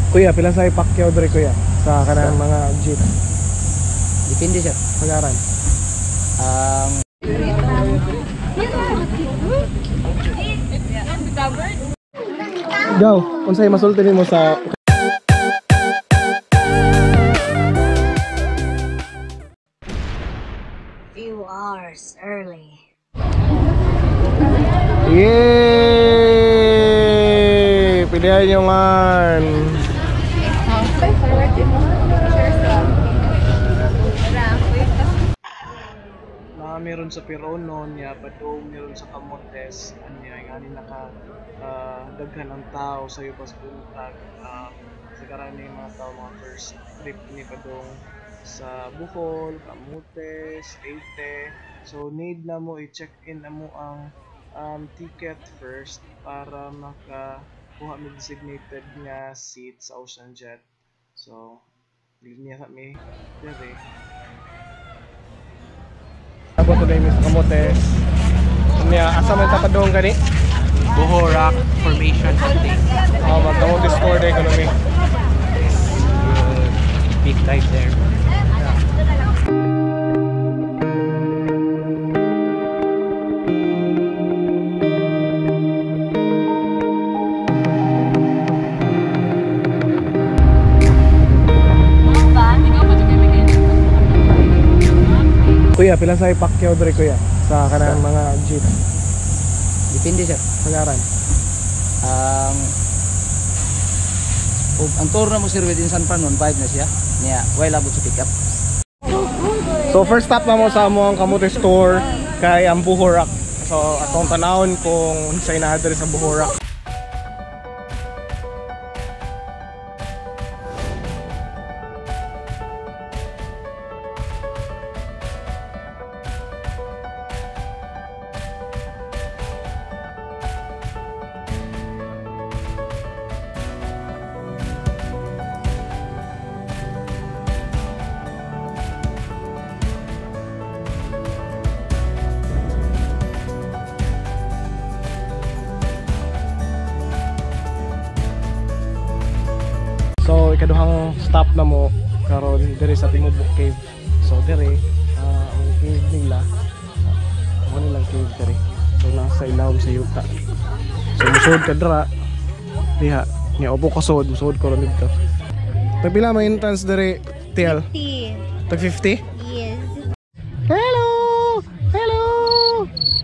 Kuya, pila sa ipakyaw diri kuya sa kanang mga jeep? Depende, sir. Pagaran. Go, unsay masulti nimo sa Few hours early. Yay! Pilihan nyo ngan. Na meron sa Pirono niya, padong meron sa Camotes, anya nga ni naka daghan ang tao sa ubas buntag. Sa karani mga tao mga first trip ni padong sa Bohol, Camotes, Leyte. So need na mo i-check in na mo ang ticket first para makakuha mo designated nga seat sa Ocean Jet. So, linya kami dire. Abot today mi sa Camotes. Niya, asa man ta padung gani? Boho Rock Formation something. Oh, mag Camotes tour day kuno mi. Big dive there. Kuya, pila sa ipakyaw diri kuya sa kanang mga jeep? Depende, sir. Pagaran. Ang tour na mo, sir, within San Fran 1.5 na siya. Niya, why labot sa pick up? So first stop na mo sa among Camotes tour kay ang Boho Rock. So atong tanawon kung unsay naa diri sa Boho Rock. So ikaduhang stop na mo karon diri sa Timubuk Cave. So diri ang cave nila, mo nilang cave diri. So nasa ilawom sa yuta. So musod ka dira diha. Nya upo ka sod, musod ko ron didto. Tag pila may entrance diri, TL? 50. Tag 50? Yes. Hello! Hello!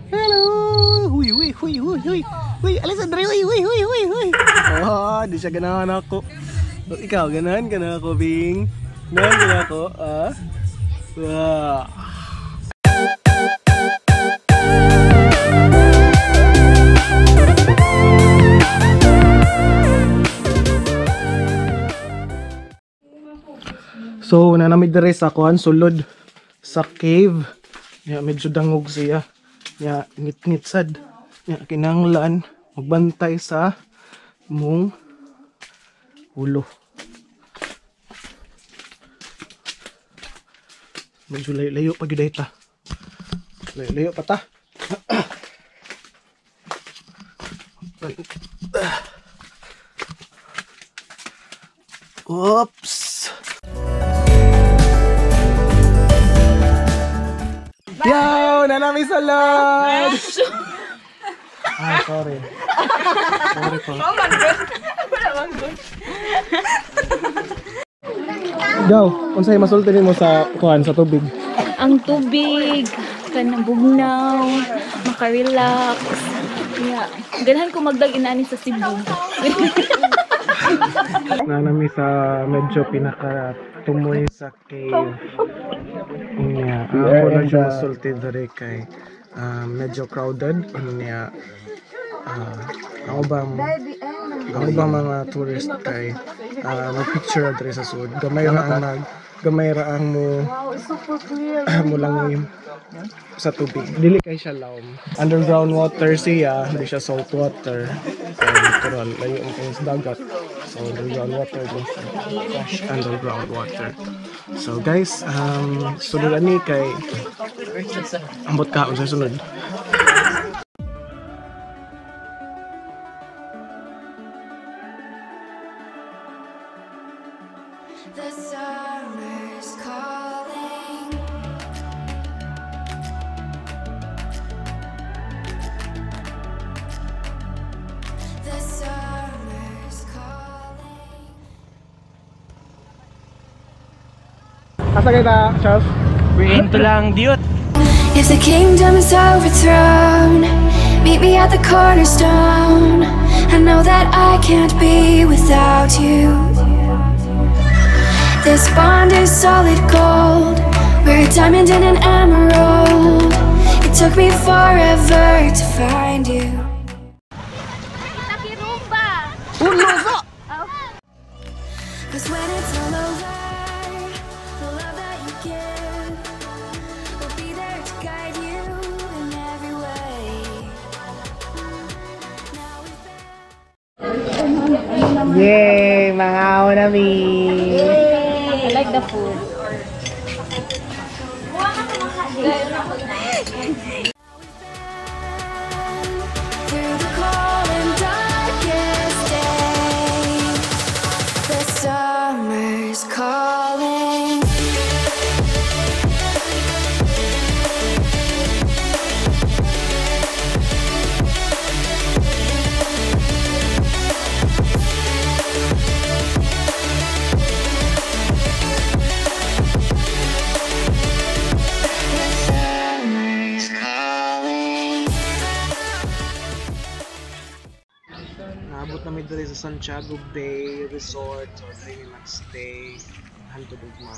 Hello! Huy, huy, huy, huy, huy. Huy, Alessandra, huy, huy, huy, huy, huy. Oh, di siya ganahan ako. Oh, ikaw, ganahan ka na ako, Bing. Ganahan ka na ako, ah? Wow. So, nanamig diri sa kuan sulod sa cave. Ya, medyo dangog siya. Ya, ngit-ngit sad. Ya, kinahanglan magbantay sa mong ulo. Medyo layo-layo pa gyud ta. Layo-layo pa ta. Oops. Yo, nanami sa lodge. Ay, sorry. Sorry po. Go, unsay masulti nimo sa kuan sa tubig? Ang tubig, kanang bugnaw, makarelax. Yeah. Ganahan ko magdag inani sa Cebu. Nanami sa medyo pinaka tumoy sa cave. Unya, ako na siya masulti diri kay medyo crowded. Unya, ako bang mga tourist kay mag-picture diri sa sud. Gamay ra ang mo mulangoy sa tubig. Dili kay siya lawom. Underground water siya, hindi siya salt water. So natural, layo ang kayong sa dagat. So underground water din siya. Fresh underground water. So guys, sunod ani kay ambot ka sa sunod. The summer's calling. The summer's calling. Asa kayo ta, Charles? We're into lang diot. If the kingdom is overthrown, meet me at the cornerstone. I know that I can't be without you. This bond is solid gold. We're a diamond and an emerald. It took me forever to find you. Cause when it's all over, the love that you give will be there to guide you in every way. Now we've been. Yay! Mga na mi! I like the food. Through the cold and darkest day, the summer's calling. The summer's calling. Naabot na mi diri sa Santiago Bay Resort. So, diri mi magstay. Hantod ugma.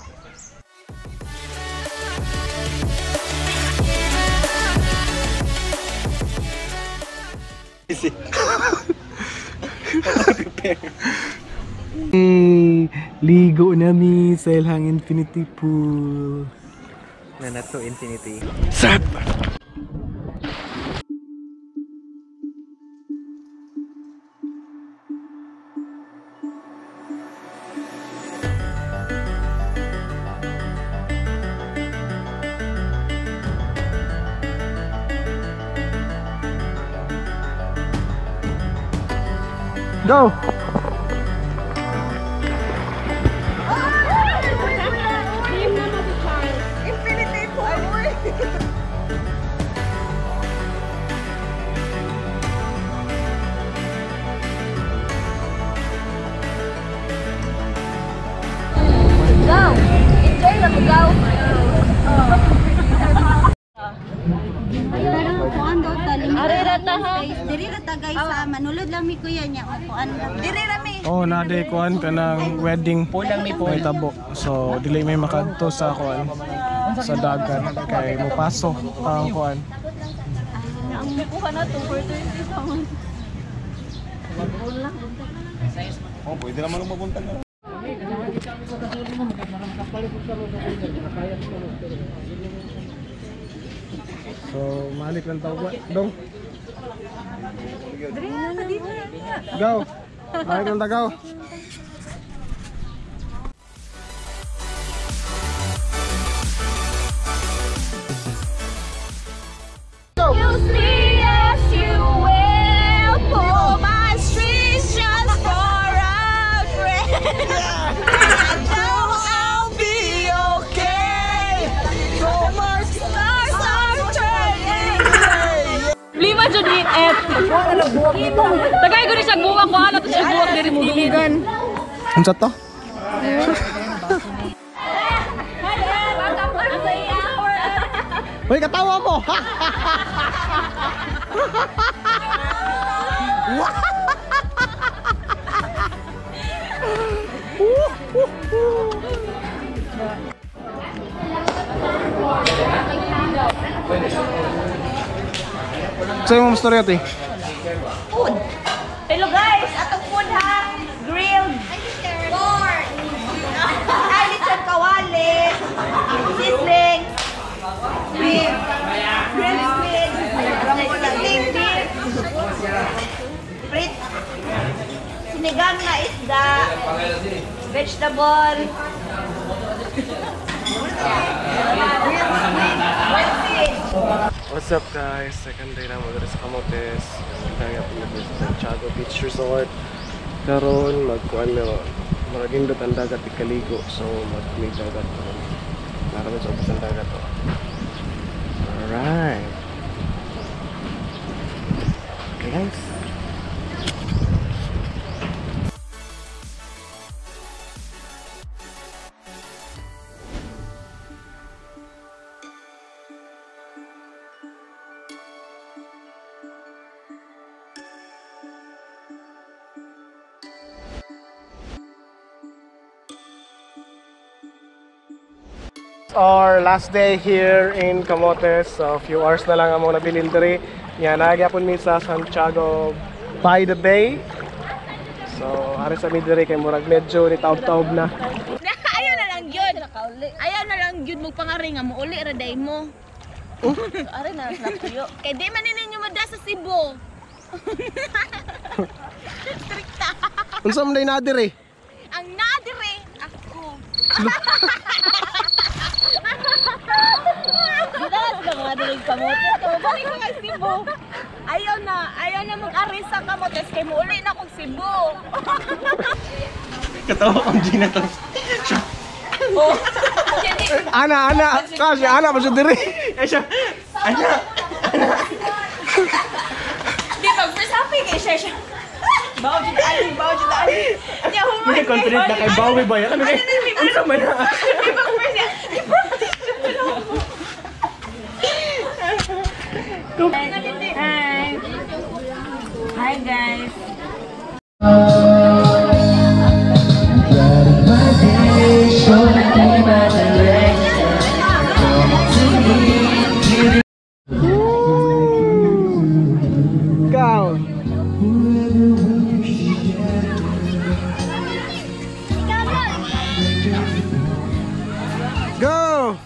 Hey, ligo na mi sa ilang infinity pool. Na not to infinity. Sap! Go! Go! Enjoy lang mo, go! Ari ra ta ha. Diri ra ta guys sa manulod lang mi kuya niya o kuan lang. Diri ra mi. Oh, na day kuan kanang wedding Pulang mi po. may tabo. So dili may makadto sa kuan sa dagat kay mopaso ang kuan. Kuha na to for 20 sa mga. Oh, pwede naman mabuntag na. So malik lang tawag dong. Go. Malik lang tagaw. You'll see as you will pull my strings just for a friend. I know I'll be okay. Stars are turning gray. Lima jud ni et. Tagay ko ni siya buwak ko ano to siya buwak diri mo dunggan. Unsa to? Hoy, katawa mo. Sa'yo mo story ate? Food. Hello guys, atong food ha. Grilled. Corn. Ay, lechon kawali. Sizzling. Beef. Grilled squid. Sizzling beef. Frit. Sinigang na isda. Vegetable. Grilled squid. White fish. What's up guys? Second day na mo diri sa Camotes. Dagap na sa Santiago Beach Resort. Karon magkuan na Murag nindot ang dagat ikaligo, so mag-may dagat to. Naroon sa ubos ang dagat to. Alright. Okay guys. Our last day here in Camotes. So few hours na lang among nabilin diri. Nya nagyapon mi sa Santiago by the Bay. So ari sa mi diri kay murag medyo ni taob-taob na. Ayaw na lang yun. Ayaw na lang yun magpangari nga mo uli ra day mo. Ari na lang tuyo. Kay di man ninyo mada sa Cebu. Strikta. Unsa man day na diri? Ang nadire ako. Cebu. Ayaw na mag-ari sa Camotes kay muuli na kong Cebu. Katawa kong Gina to. Oh. Ana, ana, kasi ana pa siya diri. Eh siya, ana, ana. Di ba, first happy kay siya siya. Bawo jud ali, bawo jud ali. Nya human. May confident na kay bawi ba yan? Ano kay? Unsa man na? Di ba first niya? I-practice siya. Hi. Hi guys. Go. Go.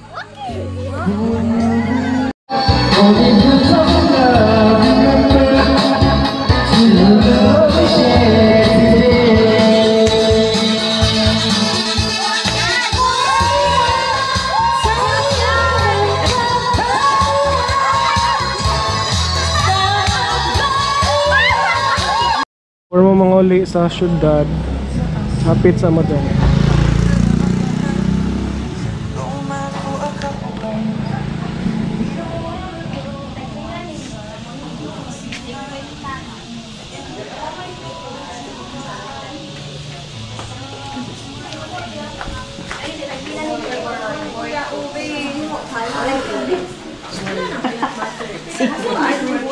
Or mo manguli sa syudad, hapit sa Madonna.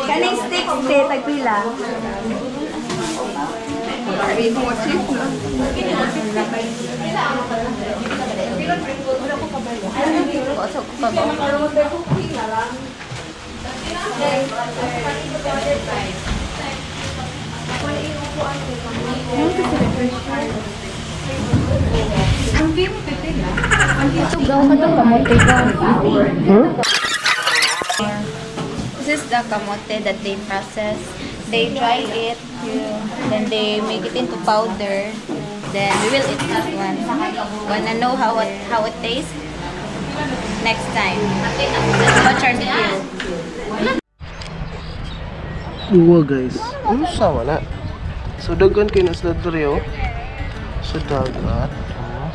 Kaning sticks te tagpila. This is the kamote that they process. They dry it, then they make it into powder. Then we will eat that one. Wanna know how it tastes? Next time. Let's watch our video. Uwa guys. Unsa wala? So daghan kay na sila diri oh. Sa dagat. Oh.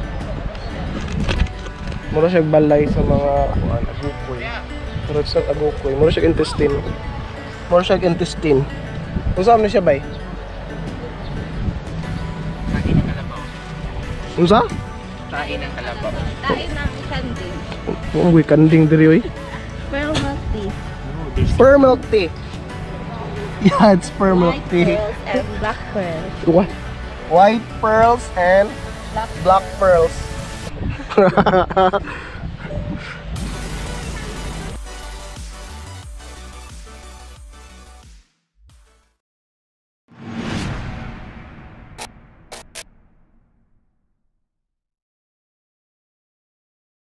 Mura siya balay sa mga kuan agukoy. Mura siya agukoy, mura siya intestine. Mura siya intestine. Unsa man siya bay? Tae ng kalabaw. Unsa? Tae ng kalabaw. Tae ng kanding. Uy, kanding diri oy. Pearl milk tea. Pearl milk tea. Yeah, it's pearl milk tea. White pearls and black pearls. What? White pearls and black pearls.